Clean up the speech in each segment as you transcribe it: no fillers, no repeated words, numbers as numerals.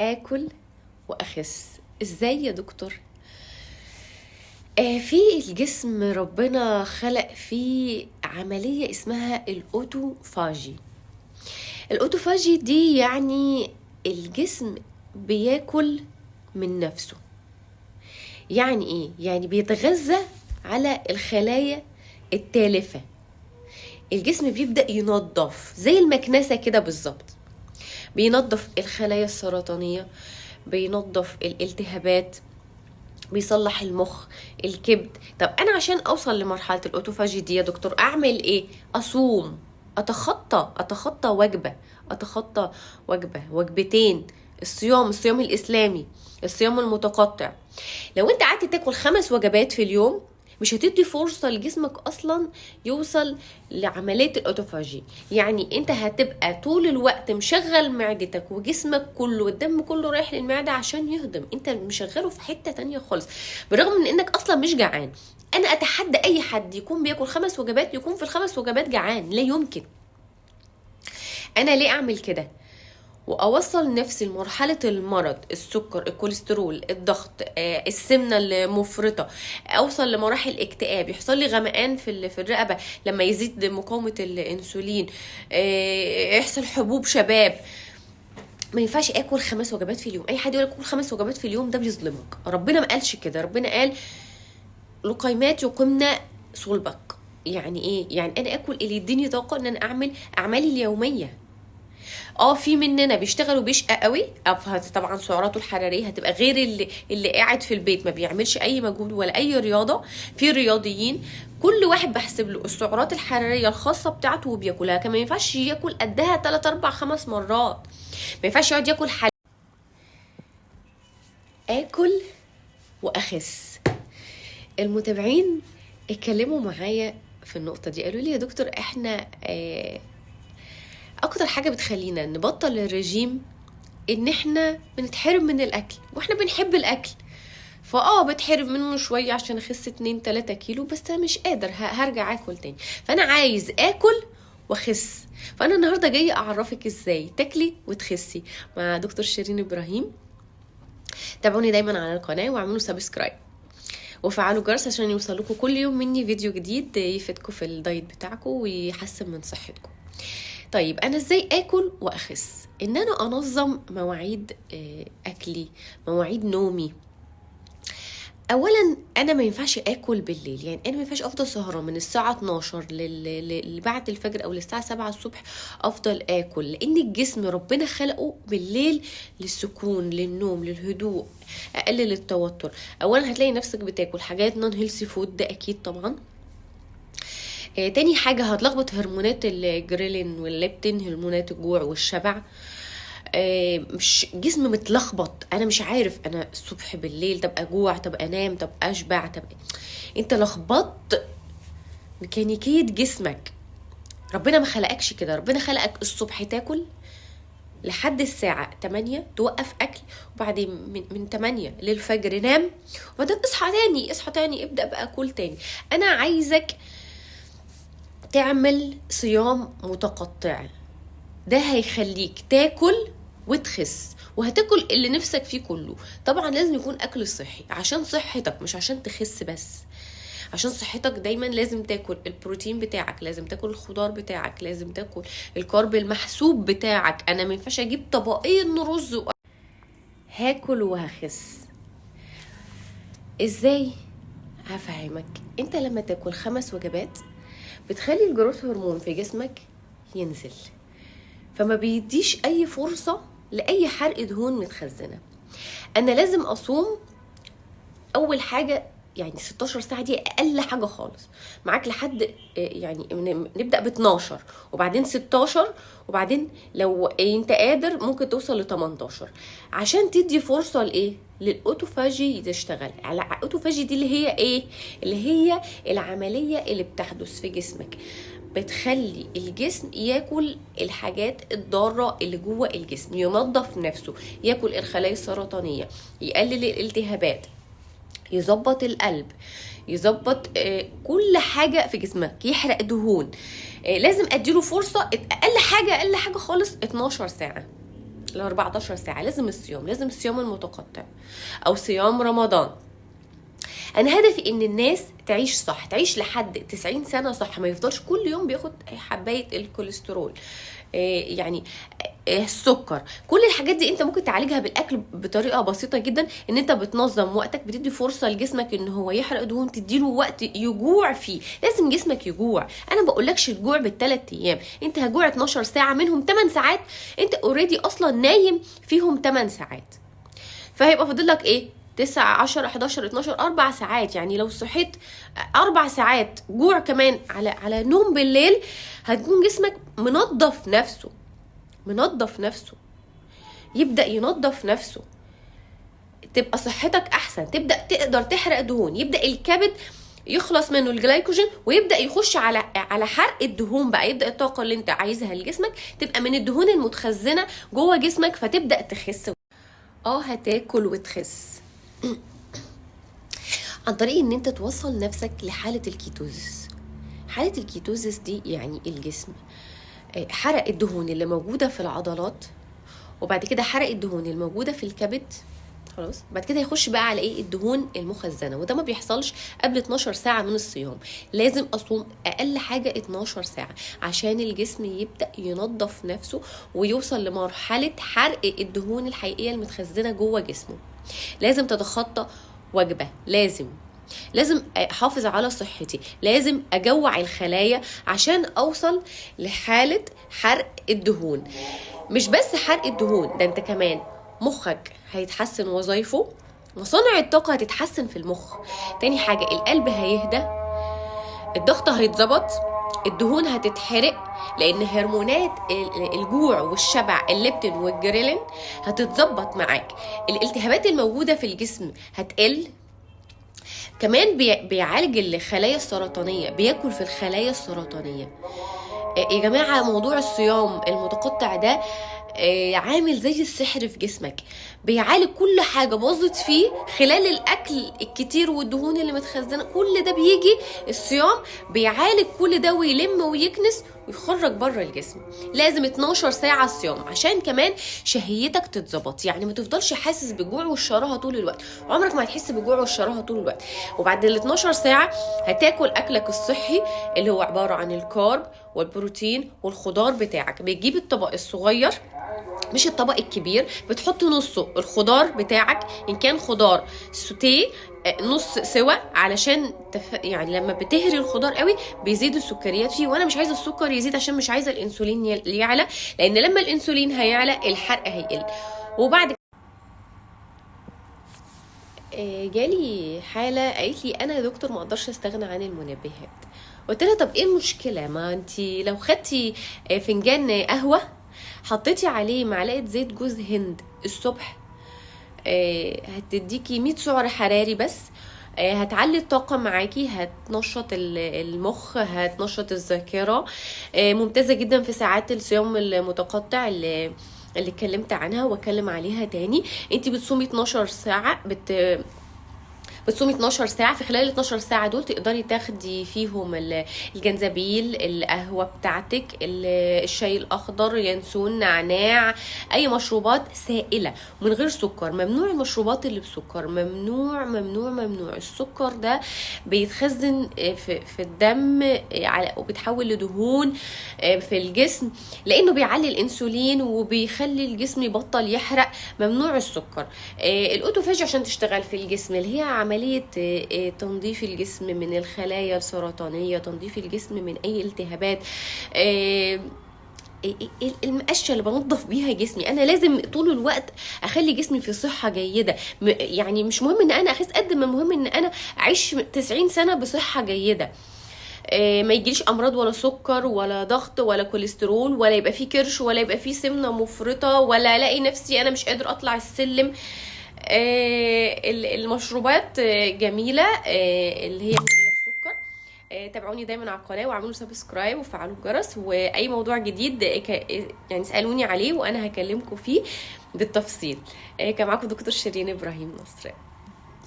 آكل وأخس إزاي يا دكتور؟ في الجسم ربنا خلق فيه عملية اسمها ال autophagy. ال autophagy دي يعني الجسم بياكل من نفسه. يعني إيه؟ يعني بيتغذى على الخلايا التالفة. الجسم بيبدأ ينظف زي المكنسة كده بالظبط، بينظف الخلايا السرطانية، بينظف الالتهابات، بيصلح المخ، الكبد. طب انا عشان اوصل لمرحلة ال autophagy دي يا دكتور اعمل ايه؟ اصوم، اتخطى وجبة، اتخطى وجبة، وجبتين. الصيام الاسلامي، الصيام المتقطع. لو انت قعدت تاكل 5 وجبات في اليوم مش هتدي فرصة لجسمك أصلا يوصل لعملية ال autophagy. يعني أنت هتبقى طول الوقت مشغل معدتك وجسمك كله والدم كله رايح للمعدة عشان يهضم، أنت مشغله في حتة تانية خالص، بالرغم من أنك أصلا مش جعان. أنا أتحدى أي حد يكون بياكل 5 وجبات يكون في ال5 وجبات جعان، لا يمكن. أنا ليه أعمل كده واوصل نفسي لمرحلة المرض، السكر، الكوليسترول، الضغط، السمنة المفرطة، اوصل لمراحل اكتئاب، يحصل لي غمقان في الرقبة لما يزيد مقاومة الانسولين، يحصل حبوب شباب. ما ينفعش اكل 5 وجبات في اليوم. اي حد يقول لك كل 5 وجبات في اليوم ده بيظلمك. ربنا ما قالش كده، ربنا قال لقيمات يقمن صلبك. يعني ايه؟ يعني انا اكل اللي يديني طاقة ان انا اعمل اعمالي اليومية. في مننا بيشتغلوا بيشقى قوي، طبعا سعراته الحرارية هتبقى غير اللي قاعد في البيت ما بيعملش اي مجهود ولا اي رياضة. في رياضيين كل واحد بحسب له السعرات الحرارية الخاصة بتاعته وبياكلها، كما ما ينفعش ياكل قدها 3 4 5 مرات، ما ينفعش يقعد ياكل حلال. اكل واخس. المتابعين اتكلموا معايا في النقطة دي، قالوا لي يا دكتور احنا اكتر حاجة بتخلينا نبطل الرجيم ان احنا بنتحرم من الاكل، واحنا بنحب الاكل، بتحرم منه شوية عشان اخس 2-3 كيلو، بس انا مش قادر، هرجع اكل تاني. فانا عايز اكل واخس. فانا النهارده جاية اعرفك ازاي تاكلي وتخسي مع دكتور شيرين ابراهيم. تابعوني دايما على القناة واعملوا subscribe وفعلوا الجرس عشان يوصلكوا كل يوم مني فيديو جديد يفيدكم في ال diet بتاعكم ويحسن من صحتكم. طيب انا ازاي اكل واخس؟ ان انا انظم مواعيد اكلي، مواعيد نومي. اولا انا ما ينفعش اكل بالليل، يعني انا ما ينفعش افضل سهران من الساعة 12 لبعد الفجر او للساعة 7 الصبح افضل اكل، لان الجسم ربنا خلقه بالليل للسكون، للنوم، للهدوء، اقلل التوتر. اولا هتلاقي نفسك بتاكل حاجات non healthy food، ده اكيد طبعا. تاني حاجة هتلخبط هرمونات الجريلين والليبتين، هرمونات الجوع والشبع. مش جسم متلخبط، انا مش عارف انا الصبح بالليل، طب اجوع، طب انام، طب اشبع، طب انت لخبطت ميكانيكية جسمك. ربنا ما خلقكش كده، ربنا خلقك الصبح تاكل لحد الساعة 8 توقف أكل، وبعدين من 8 للفجر نام، وبعدين اصحى تاني، اصحى تاني ابدأ بقى كل تاني. أنا عايزك تعمل صيام متقطع، ده هيخليك تاكل وتخس، وهتاكل اللي نفسك فيه كله. طبعا لازم يكون أكل صحي عشان صحتك، مش عشان تخس بس، عشان صحتك. دايما لازم تاكل البروتين بتاعك، لازم تاكل الخضار بتاعك، لازم تاكل الكارب المحسوب بتاعك. انا ما ينفعش اجيب طبقين رز هاكل وهخس. ازاي؟ هفهمك. انت لما تاكل 5 وجبات بتخلي ال growth hormone في جسمك ينزل، فما بيديش اي فرصة لأي حرق دهون متخزنة. انا لازم اصوم اول حاجة، يعني 16 ساعة دي اقل حاجة خالص معاك، لحد يعني نبدأ باتناشر وبعدين 16، وبعدين لو انت قادر ممكن توصل لتمنتاشر، عشان تدي فرصة لإيه؟ لل autophagy تشتغل. على ال autophagy دي اللي هي إيه؟ اللي هي العملية اللي بتحدث في جسمك، بتخلي الجسم ياكل الحاجات الضارة اللي جوه الجسم، ينظف نفسه، ياكل الخلايا السرطانية، يقلل الالتهابات، يظبط القلب، يظبط كل حاجة في جسمك، يحرق دهون. لازم اديله فرصة، اقل حاجة خالص 12 ساعة. ل 14 ساعة. لازم الصيام، لازم الصيام المتقطع او صيام رمضان. انا هدفي ان الناس تعيش صح، تعيش لحد 90 سنة صح، ما يفضلش كل يوم بياخد حبايه الكوليسترول، يعني السكر، كل الحاجات دي انت ممكن تعالجها بالاكل بطريقة بسيطة جدا، ان انت بتنظم وقتك، بتدي فرصة لجسمك ان هو يحرق دهون، تديله وقت يجوع فيه. لازم جسمك يجوع. انا ما بقولكش تجوع بالثلاث ايام، انت هجوع 12 ساعة، منهم 8 ساعات انت already اصلا نايم فيهم 8 ساعات، فهيبقى فاضل لك ايه؟ 9 10 11 12، 4 ساعات. يعني لو صحيت 4 ساعات جوع كمان على نوم بالليل، هتكون جسمك منظف نفسه، منظف نفسه، يبدأ ينظف نفسه، تبقى صحتك احسن، تبدأ تقدر تحرق دهون، يبدأ الكبد يخلص منه الجلايكوجين ويبدأ يخش على حرق الدهون بقى، يبدأ الطاقة اللي انت عايزها لجسمك تبقى من الدهون المتخزنة جوه جسمك، فتبدأ تخس. هتاكل وتخس عن طريق ان انت توصل نفسك لحالة ال ketosis. حالة ال ketosis دي يعني الجسم حرق الدهون اللي موجودة في العضلات، وبعد كده حرق الدهون الموجودة في الكبد، خلاص. بعد كده يخش بقى على ايه؟ الدهون المخزنة، وده ما بيحصلش قبل 12 ساعة من الصيام. لازم اصوم اقل حاجة 12 ساعة عشان الجسم يبدأ ينظف نفسه ويوصل لمرحلة حرق الدهون الحقيقية المتخزنة جوه جسمه. لازم تتخطى وجبة، لازم احافظ على صحتي، لازم اجوع الخلايا عشان اوصل لحالة حرق الدهون. مش بس حرق الدهون، ده انت كمان مخك هيتحسن وظايفه، مصانع الطاقة هتتحسن في المخ. تاني حاجة القلب هيهدى، الضغط هيتظبط، الدهون هتتحرق، لان هرمونات الجوع والشبع الليبتين والجريلين هتتظبط معاك، الالتهابات الموجودة في الجسم هتقل. كمان بيعالج الخلايا السرطانية، بياكل في الخلايا السرطانية. يا جماعة موضوع الصيام المتقطع ده عامل زي السحر في جسمك، بيعالج كل حاجة باظت فيه خلال الأكل الكتير والدهون اللي متخزنة، كل ده بيجي الصيام بيعالج كل ده ويلم ويكنس ويخرج بره الجسم. لازم 12 ساعة صيام عشان كمان شهيتك تتظبط، يعني ما تفضلش حاسس بالجوع والشراهة طول الوقت، عمرك ما هتحس بالجوع والشراهة طول الوقت. وبعد ال 12 ساعة هتاكل أكلك الصحي اللي هو عبارة عن الكارب والبروتين والخضار بتاعك. بتجيب الطبق الصغير مش الطبق الكبير، بتحط نصه الخضار بتاعك، ان كان خضار سوتيه نص سوا، علشان يعني لما بتهري الخضار قوي بيزيد السكريات فيه، وانا مش عايزه السكر يزيد عشان مش عايزه الانسولين يعلى، لان لما الانسولين هيعلى الحرق هيقل. وبعد جالي حاله قالت لي انا يا دكتور ما اقدرش استغنى عن المنبهات. قلت لها طب ايه المشكلة؟ ما انت لو خدتي فنجان قهوة حطيتي عليه معلقه زيت جوز هند الصبح، هتديكي 100 سعر حراري بس، هتعلي الطاقة معاكي، هتنشط المخ، هتنشط الذاكرة، ممتازة جدا في ساعات الصيام المتقطع اللي اتكلمت عنها واتكلم عليها تاني. انتي بتصومي 12 ساعة، بتصومي 12 ساعة، في خلال 12 ساعة دول تقدري تاخدي فيهم الجنزبيل، القهوة بتاعتك، الشاي الأخضر، ينسون، نعناع، أي مشروبات سائلة من غير سكر. ممنوع المشروبات اللي بسكر، ممنوع ممنوع ممنوع. السكر ده بيتخزن في الدم وبيتحول لدهون في الجسم، لأنه بيعلي الأنسولين وبيخلي الجسم يبطل يحرق. ممنوع السكر. ال autophagy عشان تشتغل في الجسم، اللي هي عملية تنظيف الجسم من الخلايا السرطانية، تنظيف الجسم من أي التهابات، المقشة اللي بنظف بيها جسمي. أنا لازم طول الوقت أخلي جسمي في صحة جيدة، يعني مش مهم إن أنا أخس قد ما مهم إن أنا أعيش 90 سنة بصحة جيدة، ما يجيليش امراض ولا سكر ولا ضغط ولا كوليسترول، ولا يبقى فيه كرش، ولا يبقى فيه سمنة مفرطة، ولا الاقي نفسي انا مش قادر اطلع السلم. المشروبات جميلة، اللي هي من غير سكر. تابعوني دايما على القناة واعملوا subscribe وفعلوا الجرس، واي موضوع جديد يعني اسألوني عليه وانا هكلمكم فيه بالتفصيل. كان معاكم دكتور شيرين ابراهيم نصر.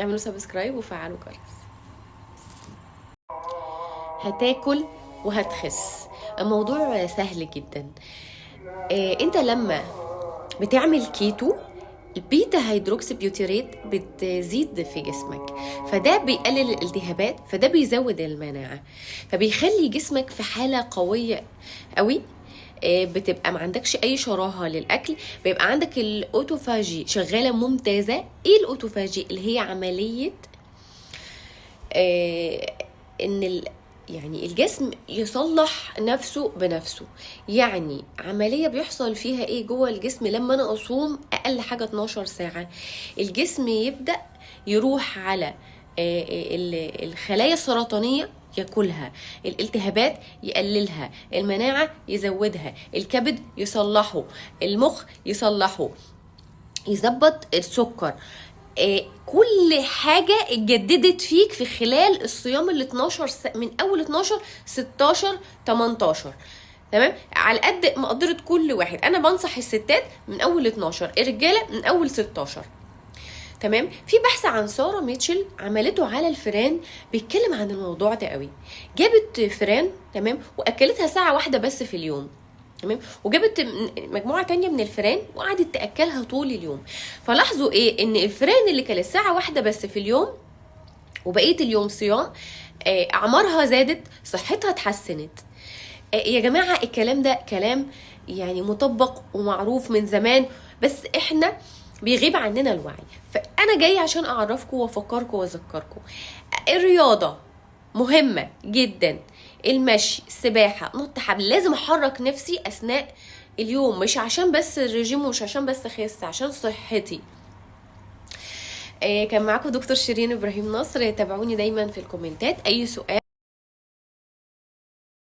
اعملوا subscribe وفعلوا الجرس. هتاكل وهتخس، الموضوع سهل جدا. انت لما بتعمل كيتو، ال beta hydroxybutyrate بتزيد في جسمك، فده بيقلل الالتهابات، فده بيزود المناعة، فبيخلي جسمك في حالة قوية قوي. بتبقى ما عندكش اي شراهة للاكل، بيبقى عندك ال autophagy شغالة ممتازة. ايه ال autophagy؟ اللي هي عملية ان يعني الجسم يصلح نفسه بنفسه. يعني عملية بيحصل فيها ايه جوه الجسم لما انا اصوم اقل حاجة 12 ساعة؟ الجسم يبدأ يروح على الخلايا السرطانية ياكلها، الالتهابات يقللها، المناعة يزودها، الكبد يصلحه، المخ يصلحه، يظبط السكر. كل حاجة اتجددت فيك في خلال الصيام ال 12 من أول 12 16 18. تمام؟ على قد مقدرة كل واحد. أنا بنصح الستات من أول 12، الرجالة من أول 16. تمام؟ في بحث عن سارة ميتشل عملته على الفئران بيتكلم عن الموضوع ده قوي. جابت فئران، تمام، وأكلتها ساعة واحدة بس في اليوم، تمام، وجابت مجموعة تانية من الفئران وقعدت تأكلها طول اليوم. فلاحظوا ايه؟ ان الفئران اللي كانت ساعة واحدة بس في اليوم وبقية اليوم صيام، اعمارها زادت، صحتها اتحسنت. يا جماعة الكلام ده كلام يعني مطبق ومعروف من زمان، بس احنا بيغيب عننا الوعي. فأنا جاي عشان أعرفكم وأفكركم وأذكركم. الرياضة مهمة جدا، المشي، السباحة، نط حبل، لازم أحرك نفسي أثناء اليوم، مش عشان بس الرجيم ومش عشان بس خس، عشان صحتي. كان معاكم دكتور شيرين إبراهيم نصر. تابعوني دايما في الكومنتات أي سؤال.